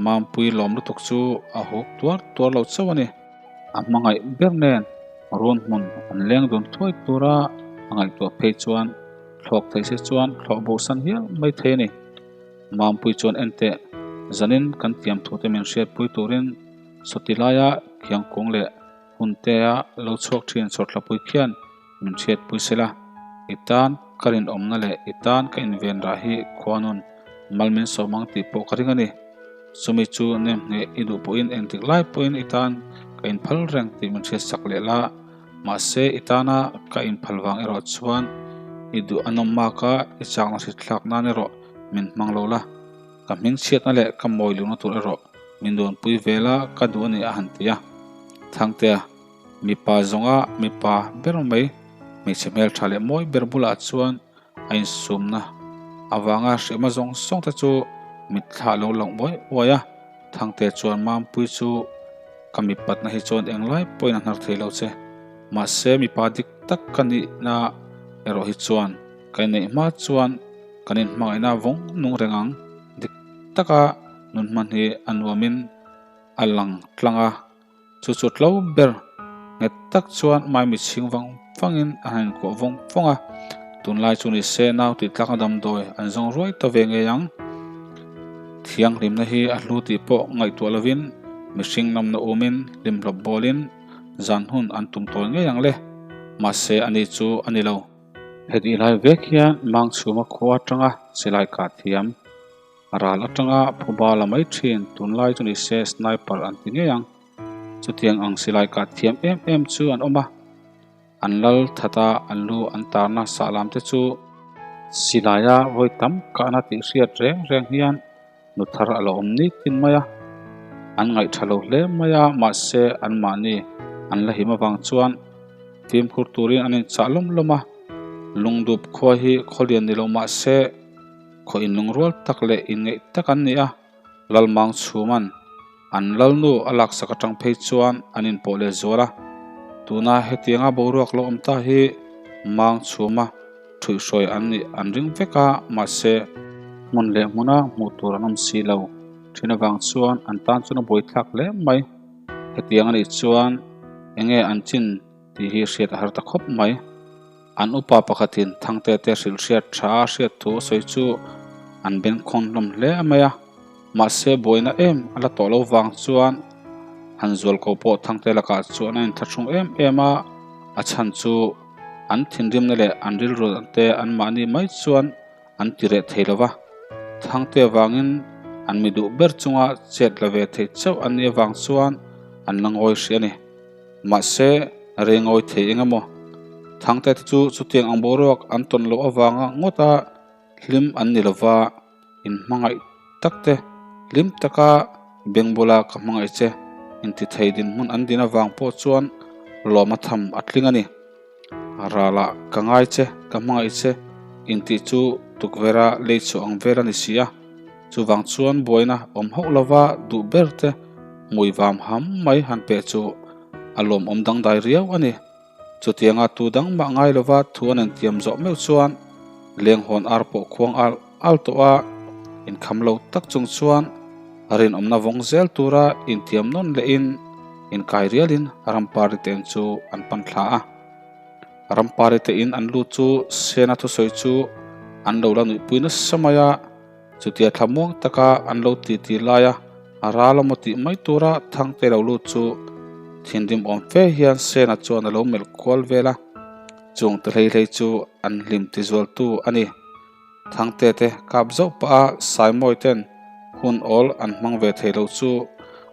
Mampui lawm lutuk chu a huk tuar tuar lo chauh a ni. A hmangaih ber nen run hmun an leng dun thuai tura a ngaihtuah phei chuan thlawk theih se chuan thlawh bosan hial mai thei a ni. Mampui chuan enteh, zanin kan tiam thute min hriatpui turin sawti laia khiangkung leh huntea lo chhuak thin chhawrthlapui khian min hriatpui se la, i tan ka rinawmna leh i tan ka inven rah hi khuanun mal min sawm ang tih pawh ka ring a ni. Chumi chu nemhneh i duh pawhin engtik lai pawhin i tan ka inphal reng tih min hriatsak leh la, Mahse, i tana ka inphal vang erawh chuan i duh a nawm mak a, i chakna hritthlak nan erawh min hmang lo la. Ka hmingchhiatna leh ka mawi luhna tur erawh min duanpui ve la ka duh a ni a han ti a. Thangtea, mipa zawnga mipa ber mai, hmeichhe hmeltha leh mawi ber bulah chuan a insumna avanga hrehma zawng zawng te chu mitthla a lo lang uai uai a. Thangte chuan Mampui chu ka mipatna hi chuan englai pawhin a hnar thei lo che. Mahse mipa dik tak ka nihna erawh hi chuan ka inneih hma chuan kan inhmangaihna vawng nung reng ang. Dik taka nun hman hi a nuamin a lang tlang a. Chu chu tlo ber nghet tak chuan maimi chhing vang vangin a han inkuah vawng vawng a, tunlai chu ni se nau tih tlakna damdawi an zawng ruai ta ve ngei ang. Thianghlimna hi a hlu tih pawh ngaihtuah lovin mihring namna umin hlimhlawp bawlin zan hun an tum tawi ngei ang le. Mahse ani chu a ni lo. Hetih lai vek hian Mangchhuma khua atanga silai kah thiam. Ral atanga phuba la mai thin tunlai chu ni se sniper an ti ngei ang. Chutiang ang silai kah thiam em em chu an awm a. An lal that a, an lu an tarna sah lam te chu silaia vawi tam kahna tih hriat reng reng hian nu thar a lo awm nitin mai a. An ngaih tha lo hle mai a, mahse anmahni an la him avang chuan fimkhur turin an inchah lawm lawm a. Lungdup khua hi khawlian ni lo mahse khaw inlungrual tak leh inngeih tak an ni a. Lalmang chhuman an lalnu a laksak atang phei chuan an inpawh leh zual a, tuna hetianga boruak lo awm ta hi mang chhuma thuihhruai an nih an ring vek a, mahse hmun leh hmuna hmuh tur an awm si lo thin avang chuan an tan chuan a buaithlak hle mai. Hetiang a nih chuan enge an chin tih hi hriat a har ta khawp mai. An upa pakhatin Thangte te hrilh hriat tha a hriat thu a sawi chu an bengkhawn hlawm hle mai a, mahse buaina em a la tawh lo vang chuan han zual ko pawh Thangte lakah chuan a inthlahrung em em a, a chhan chu an thinrimna leh an rilru te anmahni mai chuan an ti reh thei lo va, Thangte vangin an mi duh ber chunga chet la ve thei chauh an nih avang chuan an la ngawi hrih a ni. Mahse, rei ngawi thei eng emaw? Thangte te chu chutiang ang boruak an tawn loh avanga ngawta hlim an ni lova, inhmangaih tak te, hlim taka beng bula ka hmangaih che inti thei dinhmun an din avang pawh chuan lawm a tham a tling a ni. Ralah ka ngai che, ka hmangaih che intih chu tukverha lei chhuah ang vel a ni si a. Chuvang chuan buaina awm hauh lova duh ber te hmui vam ham mai han peh chu a lawmawm dangdai riau a ni. Chutianga tu dang mah ngai lova thu an intiam zawh meuh chuan lenghawn ar pawh khuang al al tawh a, inkham lo tak chung chuan rinawmna vawng zel tura intiam nawn lehin inkai rialin rampari te in chu an pan thla a. Rampari te in an lut chu Sena thusawi chu an lo la nuihpui nasa mai a. Chutia thlamuang taka an lo titi laia a ral emaw tih mai tura Thangte lo lut chu thinrim awm fe hian Sena chuan a lo melh kual vel a, chung te hlei hlei chu an hlim ti zualtu a ni. Thangte te kap zauh pah a Saimawi ten hun awl an hmang ve thei lo chu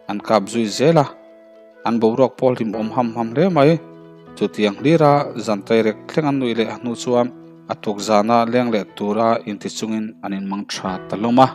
an kap zui zel a. An boruak pawh hlimawm ham ham hle mai. Chutiang hlira zan tairek thleng an nuih leh hnu chuan a tuk zana leng leh tura inti chungin an inmang tha ta hlawm a.